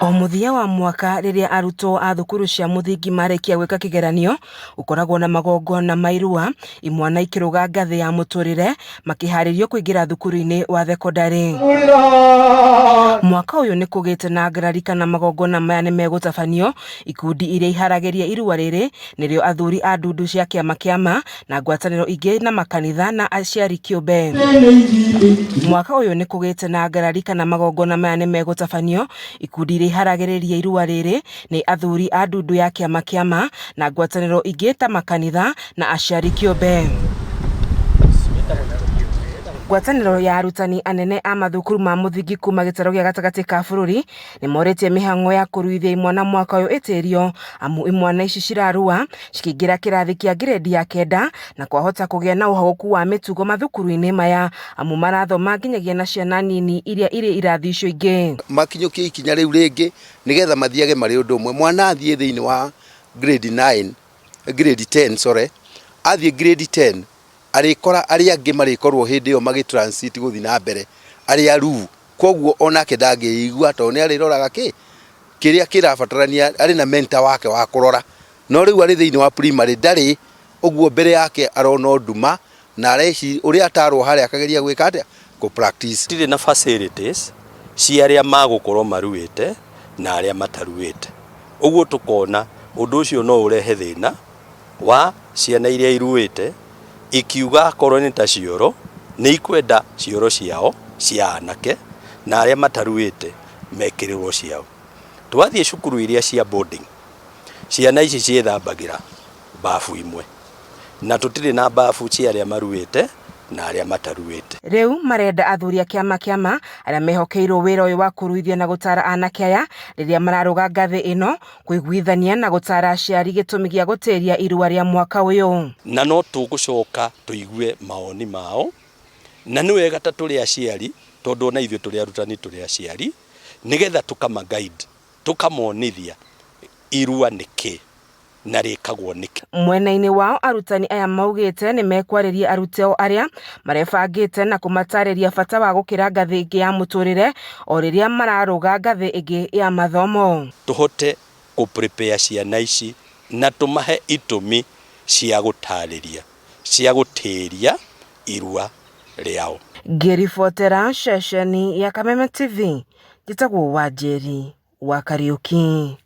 O mũthia wa mwaka rĩrĩa arutwo a thukuru cia mũthingi marĩkia gwĩka kĩgeranio, gũkoragwo na magongona ma irua, imwana ikĩrũga ngathĩ ya mũtũrĩre makĩharĩrio kũingĩra thukuru-inĩ wa thekondarĩ. Mwaka ũyũ nĩ kũgĩte na ngarari kana magongona maya nĩ megũtabanio. Ikundi iria iharagĩria irua rĩrĩ nĩrĩo athuri a ndundu cia kĩama kĩama na ngwatanĩro ingĩ na makanitha na aciari kĩũmbe. Mwaka ũyũ nĩ kũgĩte na ngarari kana magongona maya nĩ megũtabanio. Ikundi iria iharagĩrĩria irua rĩrĩ nĩ athuri a ndundu ya kĩama kĩama na ngwatanĩro ingĩ ta makanitha na aciari kĩũmbe. Ngwatanĩro ya arutani anene a mathukuru ma mũthingi kuma gĩtarũ gĩa gatagatĩ ka bũrũri nĩ morĩtie mĩhang'o ya kũruithia imwana mwaka ũyũ ĩtĩrio amu imwana ici cirarua cikĩingĩra kĩrathi kĩa ngirĩndi ya kenda na kwahota kũgĩa na ũhagũku wa mĩtugo mathukuru-inĩ maya amu marathoma nginyagia na ciana nini iria irĩ irathi icio ingĩ. Makinyũkie ikinya rĩu rĩngĩ nĩgetha mathiage marĩ ũndũ ũmwe. Mwana athiĩ thĩinĩ wa grade 9, grade 10 sorry, athiĩ grade 10 arĩkora arĩa angĩ marĩkorwo hĩndĩ ĩyo magĩ transit gũthiĩ na mbere arĩ aruu koguo onake ndangĩigua tondũ nĩ arĩroraga kĩ kĩrĩa kĩrabatarania arĩ na mentor wake wa kũrora no rĩu arĩ thĩinĩ wa primary ndarĩ ũguo mbere yake arona nduma na areci ũrĩa atarwo harĩa akageria gwĩka atĩa kũ practice. Tirĩ na facilities cia arĩa magũkorwo maruĩte na arĩa mataruĩte. Ũguo tũkona ũndũ ũcio no ũrehe thĩna wa ciana iria iruĩte ikiuga akorwo nĩ ta cioro nĩ ikwenda cioro ciao cia anake na arĩa mataruĩte mekĩrĩrwo ciao. Twathiĩ cukuru iria cia boarding, ciana ici ciĩthambagĩra bafu imwe na tũtirĩ na bafu cia arĩa maruĩte na arĩa mataruĩte. Rĩu marenda athuri a kĩama kĩama arĩa mehokeirwo wĩra ũyũ wa kũruithia na gũtara anake aya rĩrĩa mararũga ngathĩ ĩno kũiguithania na gũtara aciari gĩtũmi gĩa gũtĩria irua rĩa mwaka ũyũ. Na no tũgũcoka tũigue mawoni mao, na nĩ wega ta tũrĩ aciari, tondũ ona ithuĩ tũrĩ arutani tũrĩ aciari, nĩgetha tũkama guide, tũkamonithia irua nĩ kĩ na rĩkagwo nĩkĩ. Mwena-inĩ wao arutani aya maugĩte nĩ mekwarĩria arutwo arĩa marebangĩte na kũmatarĩria bata wa gũkĩra ngathĩ ĩngĩ ya mũtũrĩre o rĩrĩa mararũga ngathĩ ĩngĩ ya mathomo. Tũhote kũ prepare ciana ici na tũmahe itũmi cia gũtarĩria, cia gũtĩria irua rĩao. Ngĩribotera ceceni ya Kameme TV, njĩtagwo Wanjeri wa Kariũki.